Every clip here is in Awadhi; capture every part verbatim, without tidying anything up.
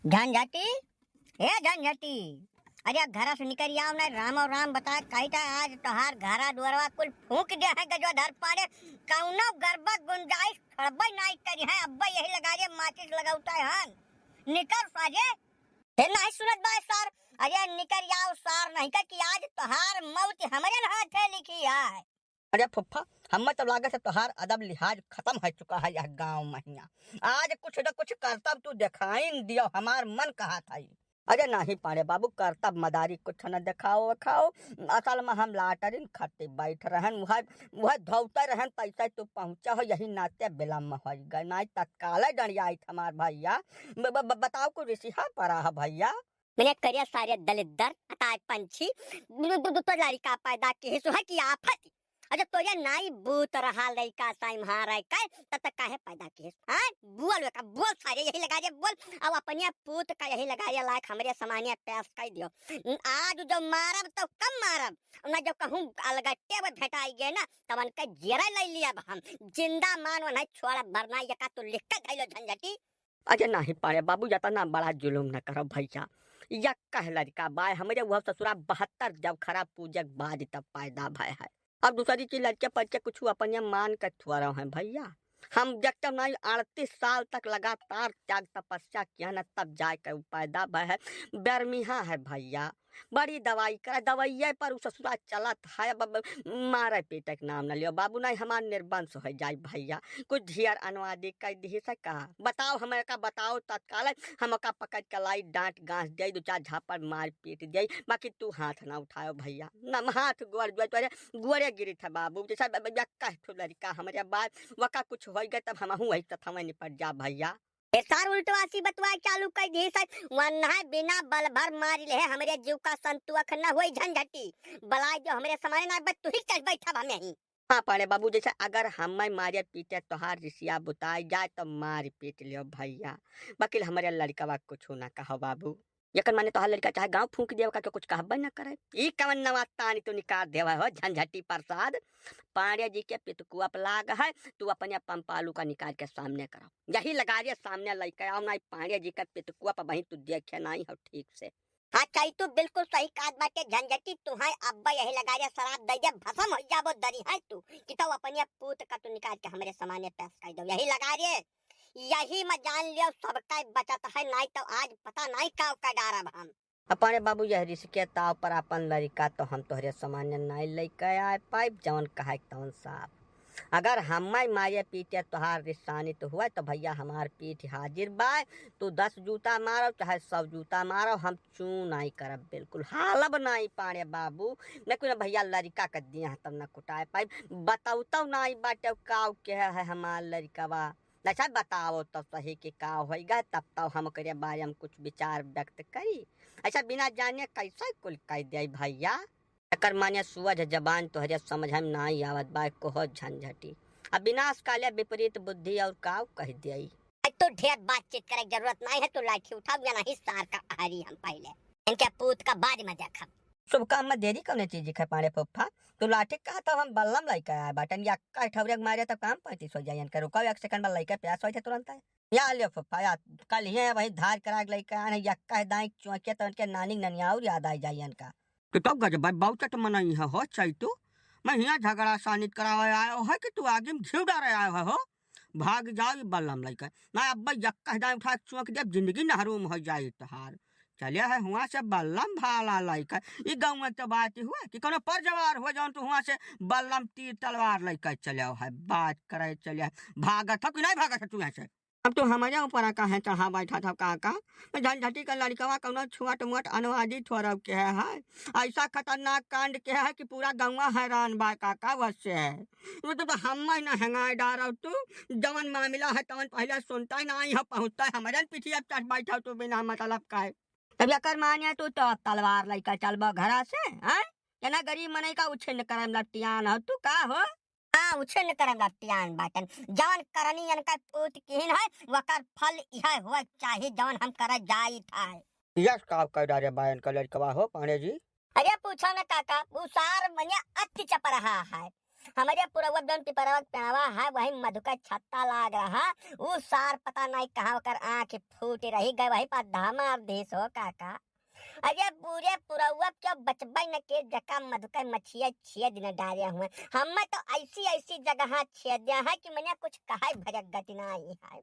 झंझटी, ए झंझटी, अरे घरा से निकरि आओ ना, रामो राम बताए, कही था आज तोहार घरा दुआरवा कुल फूंक दे है गजोधर पाड़े, कौनो गरबा गुंजाइश खड़बे नाई करी है, अब्बे यही लगा रे माचिस लगौता है हन, निकर सारे। हे नाहीं सुनत बा सार, अरे निकरि आओ सार, नहीं का कि आज तोहार मौत हमरे हाथे लिखी है। अरे फुफ्फा, हमें तो लागत है तोहार अदब लिहाज खतम होइ चुका है यह गाँव महिया। आज कुछ न कुछ करतब तू देखाइन दियो, हमार मन कहत है। अरे नाहीं पाड़े बाबू, करतब मदारी कुछ न देखाओ खाओ, असल में हम लाटरिन खट्टी बैठ रहन, वह, वह धौते रहन, तैसे तू पहुँचा हो, यही नाते विलम्ब होइ गए, नाहीं तत्काले डंडियाइत हमार भैया। ब-, ब-, ब-, बताओ कुछ रिसिहा परा है भैया। मैंने करिया सारे दलिद्दर, अताय पंछी, दु-, दु-, दु-, तो लड़िका पैदा किहिस, वह की आफत। अच्छा, तोरे नाई बूत रहा लड़िका साई म्हारे के, तब तक काहे पैदा किहिस? हाँ? बोल बेटा, बोल सारे, यही लगा दे, बोल। अब अपने पूत का यही लगा दे लायक हमरे समाने पेश कर दियो। आज जो मारब तो कम मारब, ना जो कहूँ अलगट्टे में भेटाई गए ना, तब उनके जेरे ले लिया हम। जिंदा मान वो नहीं छोड़ा, वरना ये का तू लिख के धैलो झंझटी। अरे नाहीं पाड़े बाबू, इतना बड़ा जुलुम न करो भैया। यक्कह लड़िका बाय हमरे, वह ससुरा बहत्तर जब खराब पूजे के बाद तब पैदा भय है। अब दूसरी चीज लड़के पड़के कुछ अपने मान के थोड़ा है भैया। हम जब तक नहीं अड़तीस साल तक लगातार त्याग तपस्या किया न, तब जाए के उ पैदा भय है। बेरमिहा है भैया, बड़ी दवाई करा, दवाइये पर उ ससुरा चलत है। अब, अब मारे पीटे के नाम न लियो बाबू, नहीं हमार निर्वंश हो जाई भैया। कुछ ढियर अनुवादी कह दिहिस का? बताओ, हम का बताओ तत्काल, हम का पकड़ के लाई, डांट गांस दे, दो चार झापड़ मार पीट दे, बाकी तू हाथ ना उठायो भैया। न हम हाथ गोड़ जोड़ तोरे गोड़े गिरी था बाबू, जैसा ब-, ब-, यक्कह ठो लड़िका हमरे बाद, वका कुछ होई गए तब हमहू वही तथवे निपट जा भैया। ए सार उल्टवासी बतवाए चालू कर दिहिस है, वन्हा बिना बल भर मारी ले हमरे जीव का संतुअख न होई झंझटी। बलाय जो हमरे समाने ना बस तू ही चल बैठा भमे ही। हाँ पाड़े बाबू, जैसे अगर हमें मारे पीटे तोहार रिसिया बुताई जाए तो मार पीट लियो भैया, बाकी हमरे लड़िकवा कुछ ना कहो बाबू। एकर माने तोहार लड़िका चाहे गाँव फूंक दिया, ओका के कुछ कहबे न करे। ई कवन नवा तानी तू निकाल देवा हो झंझटी प्रसाद? पांड़े जी के पितकुआ पे लाग है, तू अपने पंपालू का निकाल के सामने करो। यही लगा रे सामने लइके आओ, ना पांड़े जी के पितकुआ पे वहीं तू देखे नहीं हो ठीक से। हाँ चाही, तू बिल्कुल सही कहत बाटे झंझटी, तू है अब्बा यही लगा रे शराब दे दे, भसम हो जाबो दरी है तू, कि तो अपने पूत का तू निकाल के हमरे समाने पेश कर दो। यही लगा रे, यही में जान लियो, सबका बचत है, नाई तो आज पता नाई का का डारब हम। अपने बाबू यह रिस के ताव पर अपन लड़िका तो हम तोहरे समाने नाई लइके आए पाइब, जवन कहे तवन साफ। अगर हमें मारे पीटे तोहार रिसानी तो हुआ तो भैया हमार पीठ हाजिर बाय, तू दस जूता मारो चाहे सौ जूता मारो, हम चू नाई करब, बिल्कुल हालब नाई पाड़े बाबू। न कुछ भैया लड़िका के दिया तब न कुटाए पाइब, बतौतौ नाई बाटे काव के है हमार लड़िकवा। अच्छा बताओ तो सही कि का होई गए, तब तो हम ओकरे बारे में कुछ विचार व्यक्त करी। अच्छा बिना जाने कैसे कुल कह दे भैया? एकर माने सुअझ जबान तोहरे समझ में नाई आवत बा, कोहो झंझटी। अब विनाश काले विपरीत बुद्धि और काव कह दे। आज तो ढेर बातचीत करे के जरूरत नहीं है, तू लाठी उठाओ या नहीं सार का हरी हम पहले। इनके पूत का बाद में देखब। शुभ काम में देरी कौने चीज के पाड़े फुफ्फा? तू लाठी कहा था हम बल्लम लइके आए बाटन, या का ठौरे के मारे तब काम पैंतीस हो जाए इनका। रुको एक सेकंड में लइके प्यास होई थे तुरंत आए। या लियो फुफ्फा, या कल ही है वही धार करा के लइके आए हैं, या कह दाई चौके तो इनके नानी ननियाउर याद आ जाए इनका। तू तो गजब बाउचट मनई है हो चैतू। मैं हियाँ झगड़ा सानित करावे आयो है कि तू आगे में घिव डारे आयो है हो? भाग जाओ ये बल्लम लइके। ना अब्बा यक्का दाई उठा के चौंक देब, जिंदगी नहरूम हो जाई तोहार। चले है हुआँ से बल्लम भाला लइके। ई गाँव में तो बात ही हुआ कि कोनो पर जवार हुआ जौन तू हुआँ से बल्लम तीर तलवार लइके चले है, बात करे चले है। भागत हो कि नहीं भागत हो तू यहाँ से? अब तू हमारे ऊपर काहे चढ़ा बैठा था काका? मैं झंझटी का लड़िकवा कौनो छोट मोट अनुवादी थोड़ा के है, है। ऐसा खतरनाक कांड के है कि पूरा गौवा हैरान बा काका वैसे है। वो तो, तो हम ही ना हंगाए डारव तू, जवन मामला है तवन पहले सुनता ही ना आई है, पहुँचता है हमारे पीछे अब चढ़ बैठा तू बिना मतलब का है। तब एकर माने तू तो तलवार लइके चलबो घरा से, हैं? केना गरीब मनई का उछिन्न करम लटियान हो तू का हो? हाँ, उछिन्न करम लटियान बाटन। जवन करनी इनका पूत किहिन है, वकर फल इहे होए चाही जवन हम करे जाइत है। यस, का कह डारे बा इनका लड़कवा हो पांडे जी? अरे पूछो न काका, उ सार मने अति चपरहा है। हमरे पुरवा जौन पिपरवा के पेड़वा है, वही मधुका छत्ता लाग रहा। उ सार पता नहीं कहाँ ओकर आँख फूट रही, गए वही पर धामा अब देश हो काका। अरे पूरे पुरवा के बचबे न के जका मधुका मछिया छेद न डारे हुए। हम तो ऐसी ऐसी जगह छेद है कि मने कुछ कहे भरक गति नहीं है।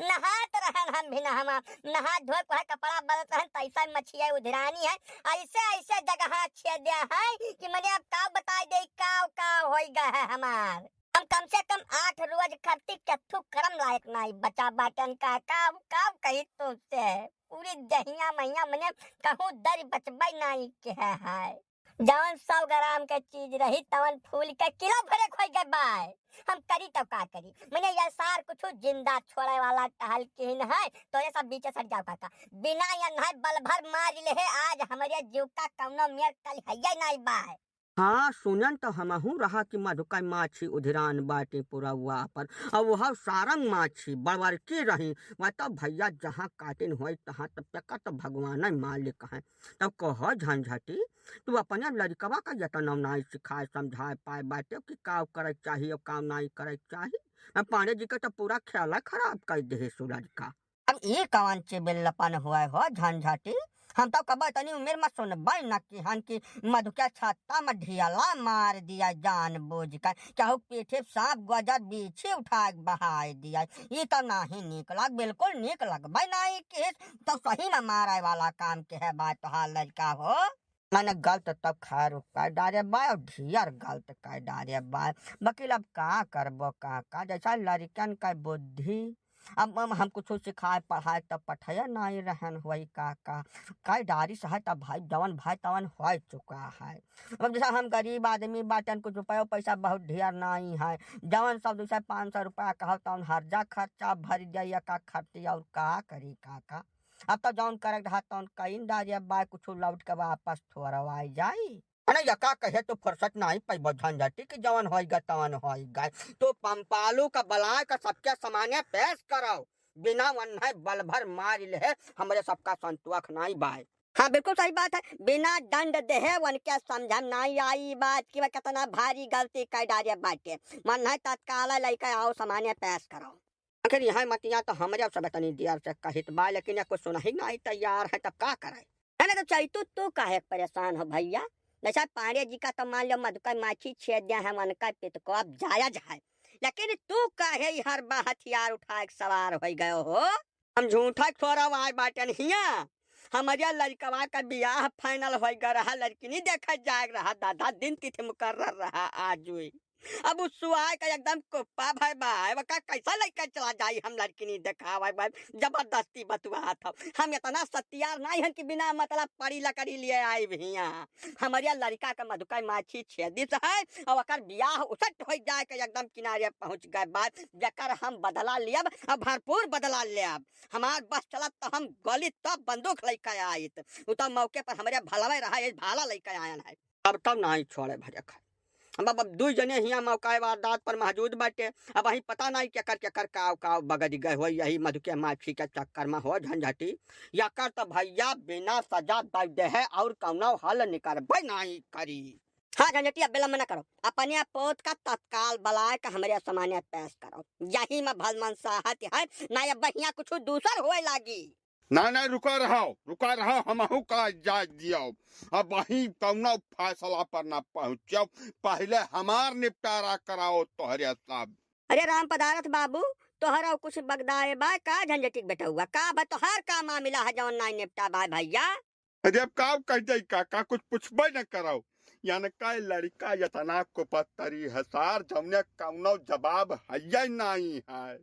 नहात रहन हम भी नहवा, नहा धो के कपड़ा बदलत रहन, तैसा मछिया उधिरानी है। ऐसे ऐसे जगह छेद है कि मने अब का बताई दे, का का होई गए है हमार। हम कम से कम आठ रोज खरती, कथू करम लायक नाई बचा बाटन काका, हम का कही तुमसे। पूरी दहिया मैया मने कहूँ दर बचबे नाई के है। जवन सौ ग्राम के चीज रही, तवन फूल के किलो भरे खोई गए बाय। हम करी तो का करी? मने ये सार कुछ जिंदा छोड़े वाला टहल किन है, तो ये सब बीचे सट जाओ काका। बिना ये नहीं बल भर मार ले है, आज हमरे जीव का कौनो मेर कल है ये नहीं बाय। हाँ, सुनन तो हमहू रहा कि मधुका माछी उधिरान बाटी पुरवा पर, और वह सारंग माछी बड़बड़की रही, वह तो भैया जहाँ काटिन होई तहाँ तो पेकत भगवान मालिक हैं। तब कहो झंझटी, तू अपने लड़कवा का यतन नाई सिखाए समझाए पाए बाटे कि काव करे चाहिए और काव नाई करे चाहिए। मैं पांडे जी के तो पूरा ख्याल खराब कर दे सु लड़का। अब ई कवन चिबिल्लपन हुए हो झंझटी? हम तो कब इतनी उम्र में सुनबे न किहन कि मधुके छत्ता में ढियला मार दिया जान बूझ कर, केहू पीठे सांप गोजर बीछी उठा के बहाय दिया। ई तो नाही नीक लग, बिल्कुल नीक लगबे नाही किहिस। तो सही में मारे वाला काम के है बात तोहार लड़का हो। मैंने गलत तब खैर कर डारे बा और ढियर गलत कर डारे बा। वकील अब का करबो काका, जैसा लड़कन का बुद्धि। अब हम, हम कुछ सिखाए पढ़ाए तब पठया नहीं रहन हुई काका। कई डारिस है तब भाई जवन भाई तवन हो चुका है। अब जैसा हम गरीब आदमी बाटन, कुछ रुपया पैसा बहुत ढेर नहीं है, जवन सब जैसे पाँच सौ रुपया कहो तवन हर्जा खर्चा भर जाइए का खर्ची और का करी काका। अब तो जौन करे रहा तौन कईन डारिया बा, कुछ लौट के वापस थोरवाई जाई। अरे यका कहे तो फुर्सत नहीं पैबो झंझटी कि जवन होई गा तवन होई गा। तो पंपालू का बलाय का सबके सामने पेश करो, बिना वन्हे बल भर मार ले हमरे सबका संतोख नहीं बाय। हाँ, बिल्कुल सही बात है। बिना दंड देहे उनके समझ में नहीं आई बात कि वह कितना भारी गलती कर डारे बाटे। मन है तत्काल लइके आओ सामने पेश करो। आखिर यह मतिया तो हमरे सब तनी देर से कहित बा, लेकिन ये कुछ सुनही नहीं तैयार है, तब का करे? है ना, तो चैतू तू काहे परेशान हो भैया? जैसा पांडे जी का तो मान लो मधुकर माछी छेद दिया है, उनका पित को अब जायज है, लेकिन तू काहे हर बा हथियार उठा के सवार हो गए हो? हम झूठा छोरा आए बाटन हिया। हमारे लड़कवा का बियाह final हो गया रहा, लड़किनी देखा जाए रहा दादा, दिन तिथि मुकर्रर रहा आज हुई। अब उ सुआय का एकदम कुप्पा भय बा, वका कैसा लइका चला जाई हम लड़किनी देखावे बा, जबरदस्ती बतुआ था। हम इतना सतियार नहीं हन कि बिना मतलब पड़ी लकड़ी लिए आई भी यहाँ। हमारे लड़का का मधुकर माछी छेदित है और ओकर बियाह उसट हो जाए के एकदम किनारे पहुँच गए बा, जकर हम बदला लियब, अब भरपूर बदला लेब। हमार बस चलत तो हम गोली तो बंदूक लइके आइत, उ तो मौके पर हमरे भलवे रहा, ये भाला लइके आयन है। अब तब नहीं छोड़े भरे खाए। हम अब, अब दुई जने हियाँ मौका वारदात पर मौजूद बाटे। अब वही पता नहीं केकर केकर काव काव बगड़ गए हो यही मधु के माछी के चक्कर में हो झंझटी। यकर तो भैया बिना सजा दे दे है और कौनो हल निकरबे नहीं करी। हाँ झंझटी, अब विलम्ब न करो, अपने पोत का तत्काल बलाय का हमरे सामने पेश करो, यही में भलमनसाहत है, ना ये बहिया कुछ दूसर होए लागी। ना, ना, रुका रहो, रुका रहो, हमहू का इजाजत दियो। अब वहीं कौनो फैसला पर ना पहुँचो, पहले हमार निपटारा कराओ तोहरे सब। अरे राम पदारथ बाबू, तोहरा कुछ बगदाए बा का झंझटिक बेटौआ? का बा तोहार का मामला है जौन नाई निपटा बा भैया? अरे अब का कह जाई काका, कुछ पूछबे न करो। यानी का लड़का इतना कुपत्तरी है सार, जौने कौनो जवाब है नाई है।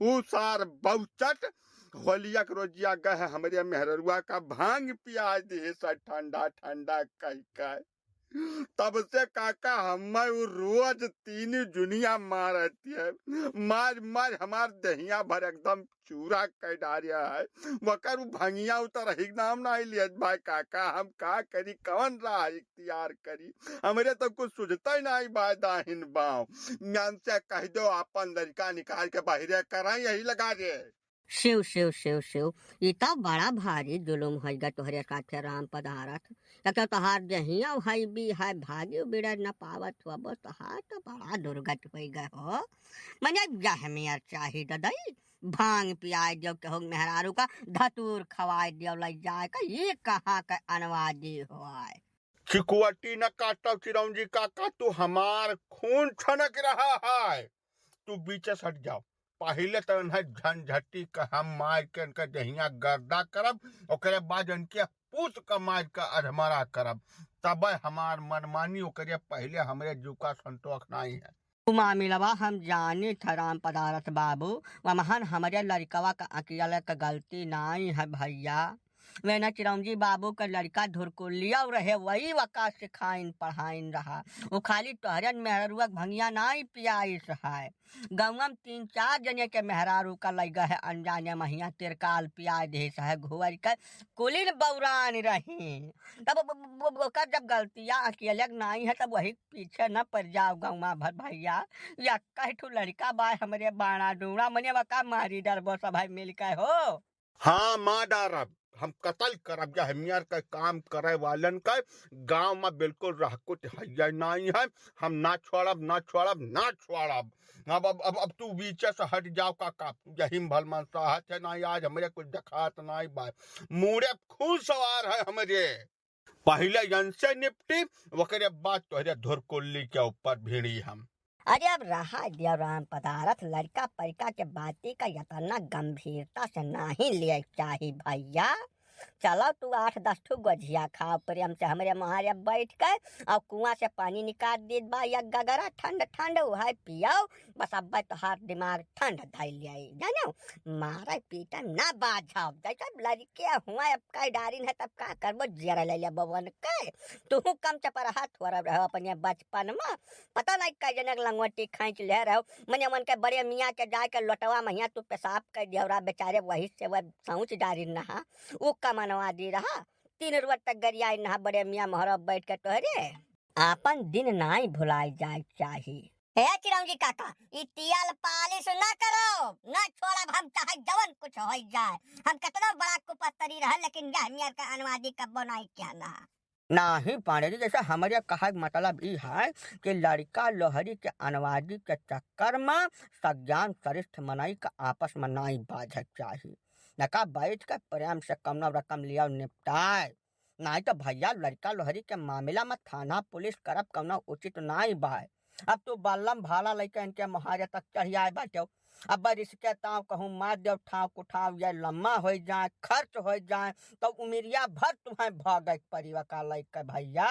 ऊ सार बहुचट होलिया के रोजिया गए हमरे मेहररुआ का भांग पिया दिहे सा ठंडा ठंडा कह के। तब से काका हमें ऊ रोज तीन जुनिया मारती है, मार मार हमार दहिया भर एकदम चूरा कर डारिया है। वकर ऊ भंगिया उतर ही नाम नहीं लियत भाई काका, हम का करी, कौन राह इख्तियार करी, हमरे तो कुछ सुझता ही नहीं बा दाहिन बाव। म्यान से कह दो अपन लड़का निकाल के बाहरे करा यही लगा दे। शिव, शिव, शिव, शिव, ई त बड़ा भारी जुलुम होइगा तोहरे साथे राम पदारथ। एक तो तोहार देहिया हैवी है, भागी बिड़े न पावत हुआ, बस तोहार त बड़ा दुर्गत होइगा हो। मने जहमियर चाही ददई, भांग पियाए दियो केहू मेहरारू का, धतूर खवाए दियो लइ जाए का, ई कहाँ के अनवादी होए। चिकुअटी न काटो चिरौंजी काका, तू हमार खून छनक रहा है, तू बीचे से हट जाओ। पहिले तो इन्हें झंझटी का हम मार के इनका जहिया गर्दा करब, ओकरे बाद इनके पूत का मार के अधमरा करब, तब हमार मनमानी, ओकरे पहिले हमरे जू का संतोष नहीं है। उ मामिलवा हम जानी थ राम पदारथ बाबू, वमहन हमरे लड़िकवा का अकियल क गलती नाई है भइया। वे न चिरौंजी बाबू क लड़िका धुरकुलिया रहे, वही वका सिखाइन पढ़ाइन रहा। उ खाली तोहरे मेहररुआ क भंगिया नाई पियाइस है। गौवा में तीन चार जने के मेहरारू का लइगा है अनजाने महिया तिरकाल पियाइ देस है घुअर के कुलिन बौरान रही। तब ब-, ब-, ब-, ओकर जब गलतिया अकेले क नाई है तब वही पीछे न पड़ जाओ गौवा भर भइया। या कह ठू लड़िका बा हमरे बाड़ा डूड़ा मने वका मारी डरबो सब है मिल के हो। हाँ, मार डारब, हम कतल करब, जहमियर के काम करे वालन के गाँव में बिल्कुल रहकुत हइये नाई है। हम ना छोड़ब, ना छोड़ब, ना छोड़ब। अब, अब, अब, अब तू बीचे से हट जाओ काका, तू यही में भल मनसाहत है नाई, आज हमरे कुछ देखात नाई बा। मूड़े खून सवार है हमरे। पहिले इनसे निपटी, ओकरे बाद तोहरे धुरकुल्ली के ऊपर भिड़ी हम। अरे अब रहा दियो राम पदारथ, लड़िका परिका के बाती का यतना गंभीरता से नाहीं लेइ चाही भइया। चलो तू आठ दस ठू गोझिया खाओ प्रेम से हमरे मोहारे बैठ के, और कुआँ से पानी निकाल दीत बा या गगरा ठंड ठंड उहै पियो, बस अब्बै तोहार दिमाग ठंड धइ लेई, जानो? मारे पीटे ना बाझब, जैसे लड़िके हुआ अब कई डारिन है तब का करबो, जियरा ले ले बबन के। तू कम चपरहा थोड़ा रहो अपने बचपन में, पता नहीं कई जनक लंगोटी खींच ले रहो, मने मन के बड़े मियाँ के जाए के लोटवा महिया तू पेशाब कर दियो रहा बेचारे, वही से वह सौंच डारिन नहा, उ कमनवा दी रहा, तीन रोज तक गरियाई नहा बड़े मियाँ मोहरा बैठ के तोहरे। आपन दिन नाई भुलाई जाए चाही। हे चिरौंजी काका, ई तियल पालिश ना करो, ना छोड़ब हम चाहे जवन कुछ होई जाए। हम केतनो बड़ा कुपस्तरी रहन, लेकिन यह नियर का अनवादी कब्बो नाई किया ना। नाहीं पाड़े जी, जैसे हमरे कहे के मतलब ई है कि लड़िका लोहरी के अनवादी के चक्कर में सज्ञान श्रेष्ठ मनई का आपस में नाई बाझे चाही। नका बैठ के प्रेम से कौनो रकम लियाओ निपटाए। नाहीं तो भइया, लड़िका लोहरी के मामिला में थाना पुलिस करब कौनो उचित नाहीं बाय। अब तू बल्लम भाला लइके इनके मोहारे तक चढ़ि आए बाटेउ। अब बरिस के ताव कहूँ मार देव, ठाव कुठाव ये लम्मा होइ जाए, खर्च होइ जाए, तो उमिरिया भर तुम्हें भोगे के परी वका लइके भइया।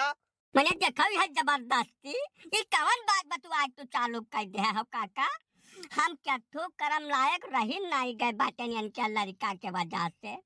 मने देखो यह जबरदस्ती, ई कवन बात बा तू आज तू चालू कर दे हो काका? हम केथू करम लायक रही नाई गए बाटेन इनके लड़िका के वजह से।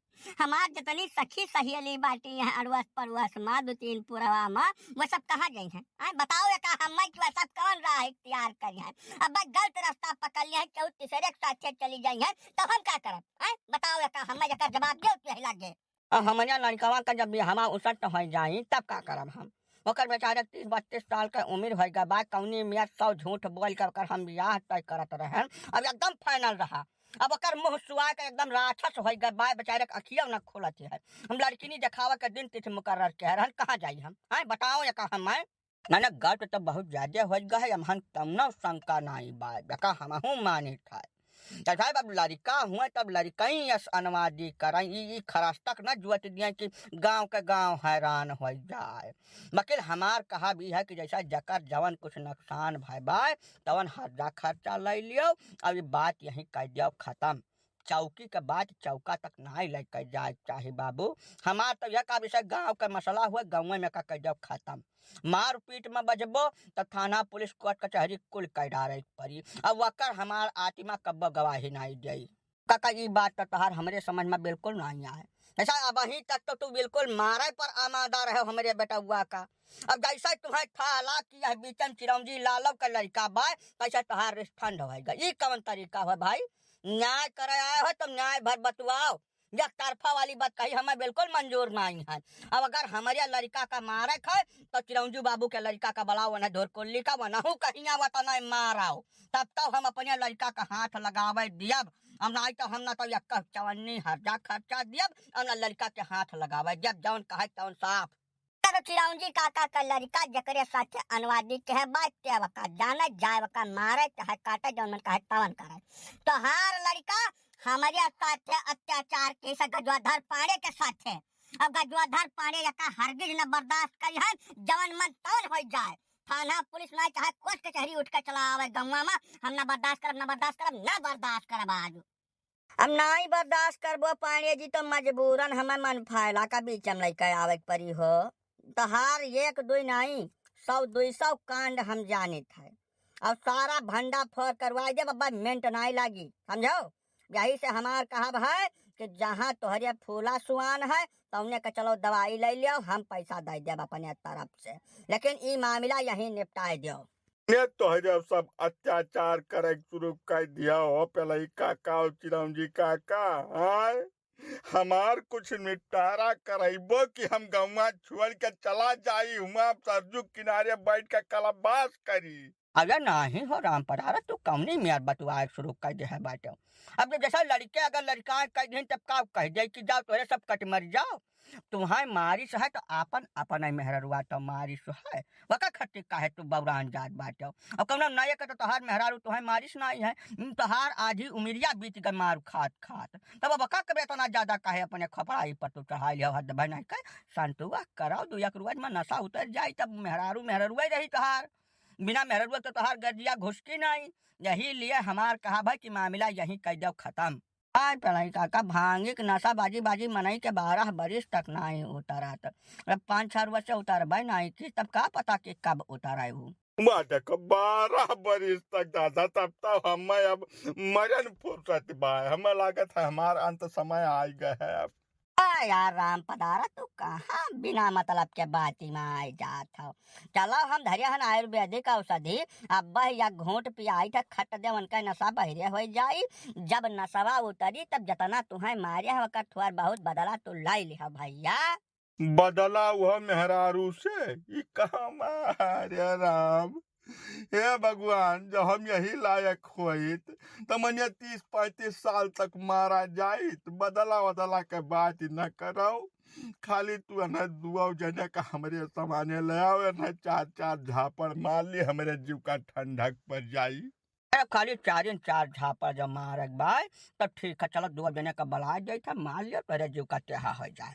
हमार जितनी सखी सहेली बाटी हैं अड़वस पड़वस मा, दो तीन पुरवा मा, वो सब कहाँ गई हैं? आय बताओ, एका हम्मै कि वह सब कौन राह इख्तियार करी हैं? अब बस गलत रास्ता पकड़ लिया है, केहू तीसरे के साथे चली गई हैं, तब हम का करब? आय बताओ, एका हम्मै एकर जवाब दे, तू यही लागे। अब हमरे लड़िकवा का जब बियाहवा उसट होइ जाई, तब का करब हम? ओकर बेचारे तीस बत्तीस साल के उमिर होइ गए बा, कौनी मियाँ सौ झूठ बोल के ओकर हम बियाह तय करत रहन, अब एकदम final रहा। अब ओकर मुँह सुआ के एकदम राक्षस होइ गए बा, बेचारे के अखियो न खुलत है। हम लड़किनी देखावे के दिन तिथि मुकर्रर के रहन, कहाँ जाई हम? हैं, बताओ एका हम्मै। ना, ना, गलत तो बहुत ज्यादा होइ गए है, हमहन कौनो शंका नाई बा, एका हमहूँ मानित है। तो साहब, अब लड़िका हुए, तब लड़िकई यस अनवादी करई, ई, ई खरस तक न जुअत दिए कि गाँव के गाँव हैरान होइ जाए। वकील हमार कहब ई है कि जैसा जकर जवन कुछ नुकसान भय बाय, तवन हर्जा खर्चा लइ लियो, अब ई बात यहीं कह दियो खत्म। चौकी के बात चौका तक नाई लइके जाए के चाही बाबू। हमार तो यह कहब, इसे गाँव के मसला हुए, गाँवे में का कह दियो खत्म। मारपीट में बजबो, त थाना, पुलिस, कोर्ट, कचहरी कुल कह डारे के परी। अब वकर हमार आत्मा कब्बो गवाही नाई देई। काका, ई बात तो तोहार हमरे समझ में बिल्कुल नाई आए। ऐसा अबहीं तक तो तू बिल्कुल मारे पर आमादा रहे हमरे बेटउआ का। अब जैसे तुम्हें ठाला कि यह बीचम चिरौंजी लालव का लड़िका बा, तैसे तोहार रिस ठंड होइगा। ई कवन तरीका है भाई? न्याय करे आए हो तो न्याय भर बतुआओ। एक तरफा वाली बात कही हमें बिल्कुल मंजूर नाई है। अब अगर हमरे लड़िका का मारे क है, तो चिरौंजू बाबू के लड़िका का बुलाओ, उन्हें धोरकुल्ली का, वनहू कहीं आवत नहीं माराओ, तब तो हम अपने लड़िका का हाथ लगावे दियब। अब नाहीं तो हम ना तो यक्का चवन्नी हर्जा खर्चा दियब, अब ना लड़िका के हाथ लगावे, जब जौन कहे तौन साफ। तब चिरौंजी काका का लड़िका जेकरे साथे अनवादी के है बात, ते वका जाने जाए, वका मारे चाहे काटे, जौन मन कहे तवन करे। तोहार लड़िका हमरे साथे अत्याचार के से गजवाधर पांड़े के साथे। अब गजवाधर पांड़े यका हरगिज न बर्दाश्त करी है, जवन मन तवन होइ जाए। थाना पुलिस ना चाहे कोर्ट कचहरी उठ के चला आवे गौवा में, हम ना बर्दाश्त करब, ना बर्दाश्त करब, ना बर्दाश्त करब आज। अब नाहीं बर्दाश्त करबो पांड़े जी, तो मजबूरन हमें मन फैला का बीच में लइके आवे के परी हो। तोहार एक दुई नाहीं, सौ दुई सौ कांड हम जानित है। अब सारा भंडा फोर करवाई देब, अब मेंट नाहीं लागी, समझो? यही से हमार कहब है कि जहाँ तोहरे फूला सुआन है, तौने के चलो दवाई ले लियो, हम पैसा दे देब अपने तरफ से, लेकिन ई मामला यहीं निपटाए दियो। ने तोहरे सब अत्याचार करे शुरू कर दिया हो, पेलई काका और चिरौंजी काका, आय? हमार कुछ निपटारा करइबो कि हम गौवा छोड़ के चला जाई, हुआं सरजू किनारे बैठ के कलबास करी। अरे नाहीं हो राम पधारा, तू कौनी मेर बतुआए शुरू कर दे है बाटे। अब जब जैसा लड़िके अगर लड़िकाएं कह दिन तब का कह दे कि जाओ तोहरे सब कट मर जाओ। तुहाई मारिस है तो आपन, अपन है मेहररुआ तो मारिस है। वका खट्टी काहे तू बौरान जात बाटे। और कौनो नए के तो तोहार मेहरारू तुहाई मारिस नाहीं है। हम्म, तोहार आधी उमिरिया बीत गए मारू खात खात। तब अब का कबे इतना ज्यादा काहे अपने खपड़ाई पर तू चढ़ाई लिया हद भनाई के। संतुआ कराओ दो एक रोज में नशा उतर जाई तब मेहरारू मेहररुआ रही तोहार। बिना मेहररुआ तो तोहार गर्जिया घुसकी नाहीं। यही लिए हमार कहब है कि मामला यहीं कह दो खत्म। आय पेलई काका, भांगी के नशा बाजी बाजी मनई के बारह बरिस तक नाहीं उतरत। अब पाँच छह रोज से उतरबे नाहीं की, तब का पता कि कब उतरे ऊ। वाह, देखो, बारह बरिस तक दादा, तब तो हमें अब मरन फुर्सत बा। हमें लागत है हमार अंत समय आइ गए है अब। आ यार राम पधारा, तू कहाँ बिना मतलब के बाती में आइ जात हो? चलो हम धरे हन आयुर्वेदिक औषधि, अब बह या घूंट पियाई त खट दे उनका नशा बहिरे होइ जाई। जब नशवा उतरी तब जतना तुहें मारे है ओकर थोड़ बहुत बदला तू लाई लिहा भैया। बदला वह मेहरारू से? ई कहाँ मारे राम? हे भगवान, जब हम यही लायक होइत, त मने तीस पैंतीस साल तक मारा जाइत। बदला वदला के बात न करो, खाली तू एन्हे दुआ जने का हमरे सामने ले आओ, एन्हे चार चार झापड़ मार ली, हमरे जीव का ठंडक पड़ जाई। अरे खाली चारिन चार झापड़ जब मारक बाय, त ठीक है, चलो दुआ जने का बला जाइत है, मार लियो, तोहरे जीव का तेहा हो जाए।